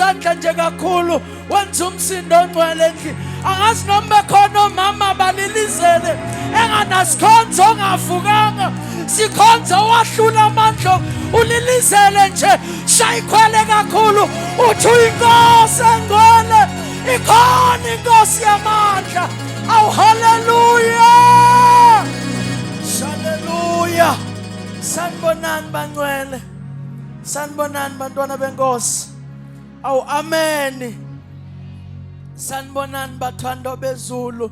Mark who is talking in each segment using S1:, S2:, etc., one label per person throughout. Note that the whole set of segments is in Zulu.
S1: Izandla nje kakhulu, wenza umsindo ongcwele endlini. Angazi noma bekhona omama balilizele enganasikhonzo ongavukanga. Sikhonzo wahlula amandla, ulilizele nje, shayikhwele kakhulu, uthi uyinkosi engcwele, ikhona inkosi yamandla. Awu, haleluya, haleluya. Sanibonani bangcwele, sanibonani bantwana benkosi. Awu, amen. Sanibonani bathando bezulu.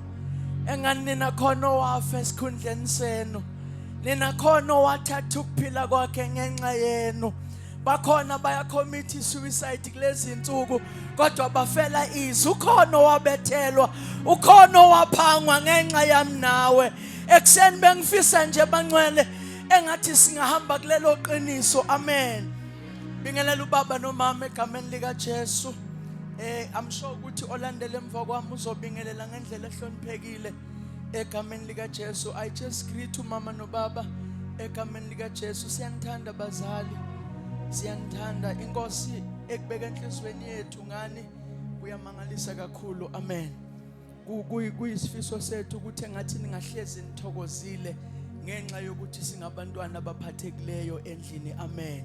S1: Engani nina khona owafa esikhundleni senu, nina khona owathatha ukuphila kwakhe ngenxa yenu. Bakhona bayacommit suicide kulezi insuku, kodwa bafela izwi. Ukhona owabethelwa, ukhona owaphangwa ngenxa yami nawe. Ekuseni bengifisa nje bangcwele engathi singahamba kulelo qiniso. Amen. Bingelela ubaba nomama egameni lika Jesu. I'm sure ukuthi olandela emva kwami uzobingelela ngendlela ehloniphekile egameni lika Jesu. I just greet umama nobaba egameni lika Jesu. Siyanithanda bazali. Siyanithanda. Inkosi ekubeka enhlizweni yethu ngani kuyamangalisa kakhulu. Amen. Kuyisifiso sethu ukuthi engathi ningahlezi nithokozile ngenxa yokuthi singabantwana abaphathekileyo endlini. Amen.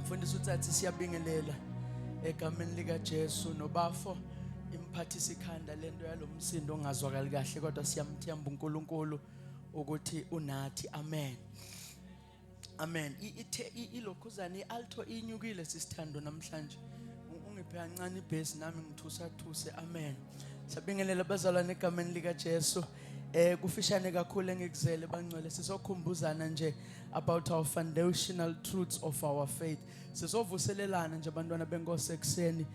S1: Mfundisi uthathi, siyabingelela egameni lika Jesu. Nobafo imphathisa ikhanda lento yalomsindo ongazwakali kahle, kodwa siyamthemba uNkulunkulu ukuthi unathi. Amen, amen. Ithe ilokhuzana ialto inyukile sisithando namhlanje. Ungiphe kancane ibhesi nami ngithusa thuse. Amen. Sabingelela bazalwane egameni lika Jesu. Kufishane kakhulu engikuzele bangcwele. Sizokhumbuzana nje about our foundational truths of our faith. Sizovuselelana nje abantwana benkosi ekseni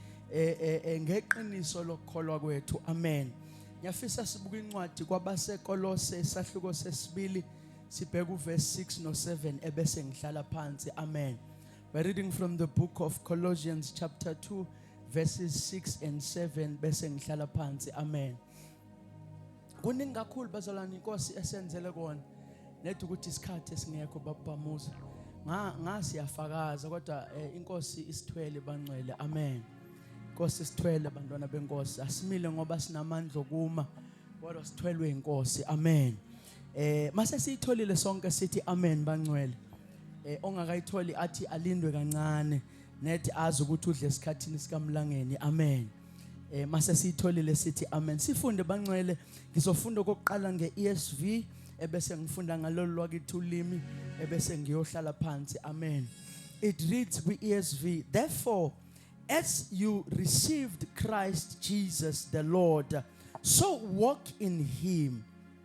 S1: ngeqiniso lokukholwa kwethu. Amen. Ngiyafisa sibuka incwadi kwabaseKolose, isahluko sesibili, sibheka uverse 6 no 7, ebese ngihlala phansi. Amen. We're reading from the book of Colossians chapter 2 verses 6 and 7, bese ngihlala phansi. Amen. Kuningi kakhulu bazalwane inkosi esenzele kona, nethi ukuthi isikhathi esingekho babamuza nga ngasiyafakaza, kodwa inkosi isithwele bangcwele. Amen. Inkosi isithwele bantwana benkosi. Asimile ngoba sinamandla okuma, kodwa sithwelwe inkosi. Amen. Mase siyitholile sonke sithi amen bangcwele. Ongakayitholi athi alindwe kancane, nethi azi ukuthi udle esikhathini sikamlangeni. Amen. Mase siyitholile sithi amen. Sifunde bangcwele. Ngizofunda okokuqala ngeESV, ebese ngifunda ngalolu lwakithi ulimi, ebese ngiyohlala phansi. Amen. It reads kwi-ESV: "Therefore, as you received Christ Jesus the Lord, so walk in him."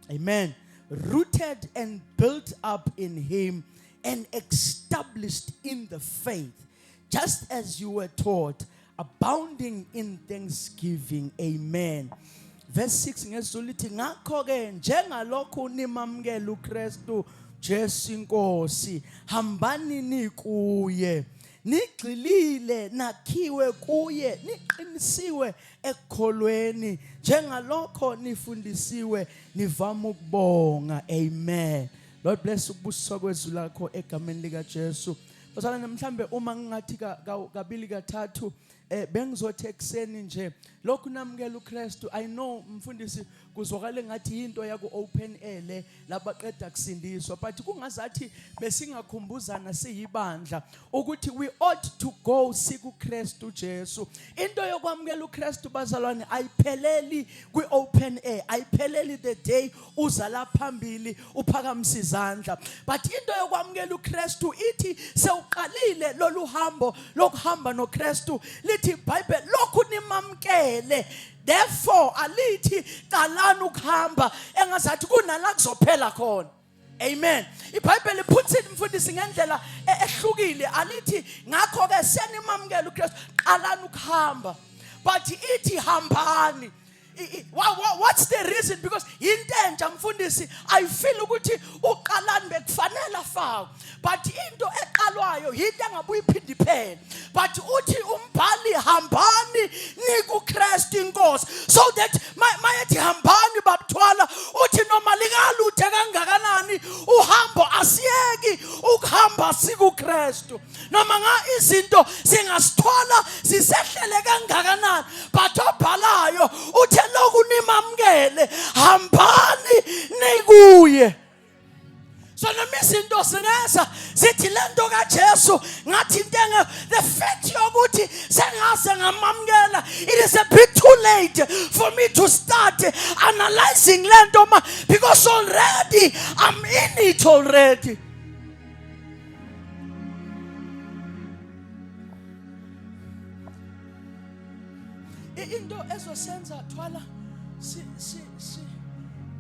S1: Amen. "Rooted and built up in him and established in the faith, just as you were taught, abounding in thanksgiving." Amen. Verse 6 ngesiZulu lithi, ngakho ke njengalokhu nimamukela uKristu Jesu inkosi, hambani nikuye, nigxilile, nakhiwe kuye, niqinisiwe ekukholweni njengalokho nifundisiwe, nivama ukubonga. Amen. Lord bless ukubusiswa kwezwi lakho egameni lika Jesu. Bazalwane, mhlambe uma ngingathi kabili kathathu, bengizothi ekseni nje lokhu namukela uKristu. I know mfundisi kuzwakala ngathi into yaku open air le labaqeda kusindiswa, but kungazathi besingakhumbuzana siyibandla ukuthi we ought to go sikuKristu Jesu. Into yokwamukela uKristu bazalwane ayipheleli kwi open air, ayipheleli the day uza la phambili uphakamisa izandla, but into yokwamukela uKristu ithi sewuqalile lolu hambo lokuhamba noKristu. Lithi iBhayibheli lokhu nimamkele, therefore, alithi qalani ukuhamba engazathi kunala kuzophela khona. Amen. IBhayibheli puts it mfundisi ngendlela ehlukile. Alithi ngakho ke senimamukela uKristu qalani ukuhamba, but ithi hambani. What's the reason? Because into entsha mfundisi, I feel ukuthi uqalani bekufanele afakwe, but into eqalwayo into engabuye iphinde iphele, but uthi umbhali hambani nikuKristu inkosi, so that mayethi hambani babuthwala, uthi noma likaluthe kangakanani uhambo, asiyeki ukuhamba sikuKristu. Kristu. Noma nga izinto singasithola sisehlele kangakanani, but obhalayo uthe lokhu nimamukele, hambani nikuye. So noma izinto singeza sithi lento kaJesu ngathi into enge, the fact yokuthi sengaze ngamamukela, it is a bit too late for me to start analyzing lento ma, because already I'm in it already. Into ezosenza thwala si si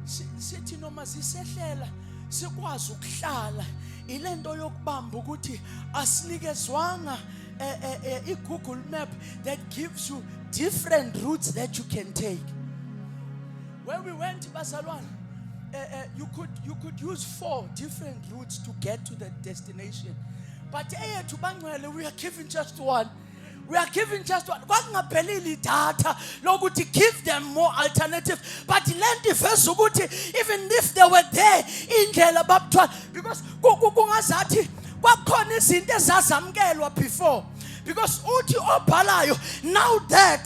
S1: si sithi noma sisehlela sikwazi ukuhlala ilento yokubamba ukuthi asinikezwanga i-Google map that gives you different routes that you can take. Where we went, bazalwane, you could use four different routes to get to the destination, but eyethu bangcwele, we are given just one. We are given just one. Kwakungaphelile idatha lokuthi give them more alternative, but lento iveza ukuthi even if they were there, indlela babuthwala, because kungazathi kwakukhona izinto ezazamukelwa before, because uthi obhalayo, now that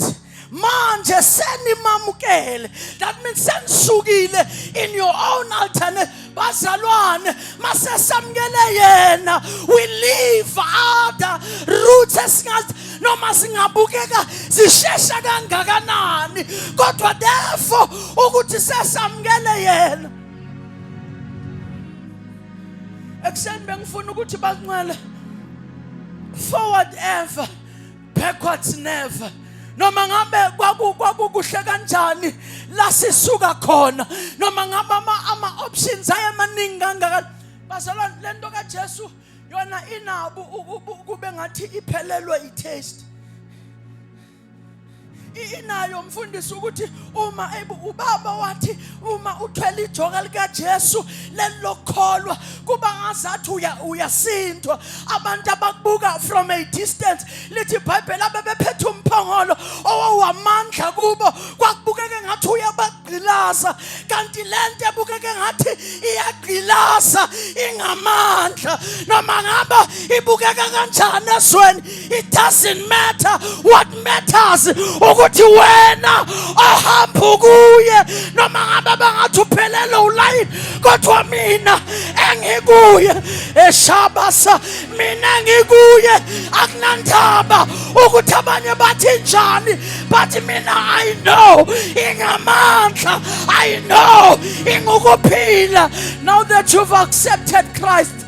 S1: manje senimamukele, that means senisukile in your own alternate. Bazalwane, masesamukele yena, we leave other routes esingazi noma singabukeka zishesha kangakanani, kodwa therefore ukuthi sesamukele yena. Ekuseni bengifuna ukuthi bancwele, forward ever, backwards never. Noma ngabe kwakukuhle kanjani la sisuka khona, noma ngabe ama options ayemaningi kangaka, bazalwane, lento kaJesu yona inabo kube ngathi iphelelwe itaste. Inayo mfundisi ukuthi uma ubaba wathi uma uthwele ijoka likaJesu lelokholwa, kuba ngazathi uyasindwa abantu abakubuka from a distance. Lithi iBhayibheli abebephethe umphongolo owawamandla kubo, kwakubukeke ngathi uyabagqilaza, kanti lento ebukeke ngathi iyagqilaza ingamandla. Noma ngaba ibukeka kanjani ezweni, it doesn't matter. What matters ukuthi wena ohamba kuye, noma ngabe bangathi uphelele ulayini, kodwa mina engikuye eshabasa, mina ngikuye, akunandaba ukuthi abanye bathi njani, but mina I know ingamandla, I know ingukuphila. Now that you've accepted Christ,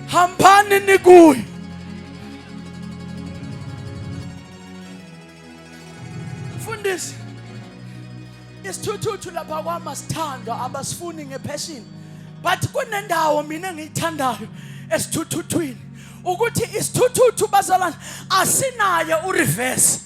S1: hambani nikuye. Mfundisi, isithuthuthu lapha kwamasithandwa abasifuni ngepassion, but kunendawo mina engiyithandayo esithuthuthwini, ukuthi isithuthuthu bazalwane asinaye ureverse.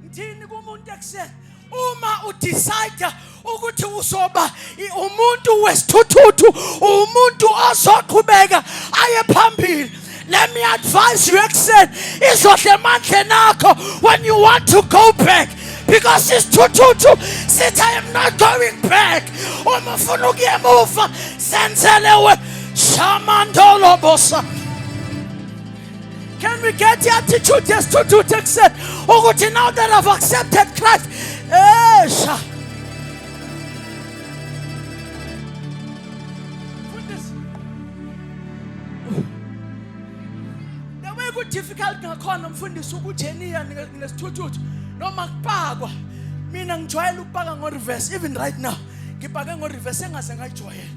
S1: Ngithini kumuntu ekuseni? Uma udecide ukuthi uzoba umuntu wesithuthuthu, umuntu ozoqhubeka aye phambili, let me advise you ekuseni, izohle emandleni akho when you want to go back, because isithuthuthu sithi, "I am not going back." Uma ufuna ukuya emuva, senzele we shamandolobosa. Can we get the attitude yesithuthuthu ekuseni ukuthi now that I've accepted Christ, esha Mfundisi, the way ku-difficult ngakhona mfundisi ukujeniya nesithuthuthu noma kupakwa, mina ngijwayele ukupaka ngo-reverse. Even right now ngipake ngo-reverse engaze ngayijwayela,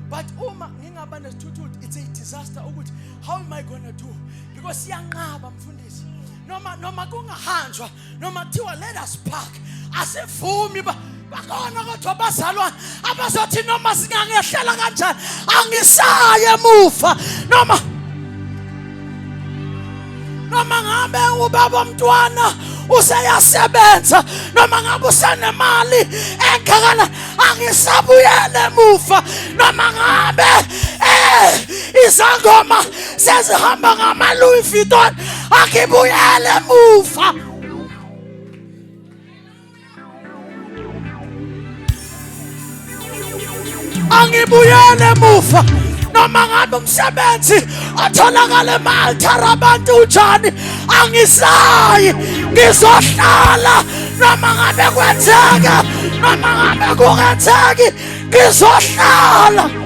S1: but uma ngingaba nesithuthuthu, it's a disaster ukuthi how am I gonna do, because siyanqaba mfundisi, noma kungahanjwa, noma kuthiwa let us park, asivumi. Bakhona kodwa abazalwane abazothi noma singangehlela kanjani, angisaye emuva, noma ngabe ubaba umntwana useyasebenza, noma ngabe usenemali engakana, angisabuyele emuva, noma ngabe izangoma sezihamba ngama Louis Vuitton, angibuyele emuva. Angibuyele emuva. Noma ngabe umsebenzi otholakala ema-altare abantu unjani, angisayi, ngizohlala. Noma ngabe kwenzeka, noma ngabe kungenzeki, ngizohlala.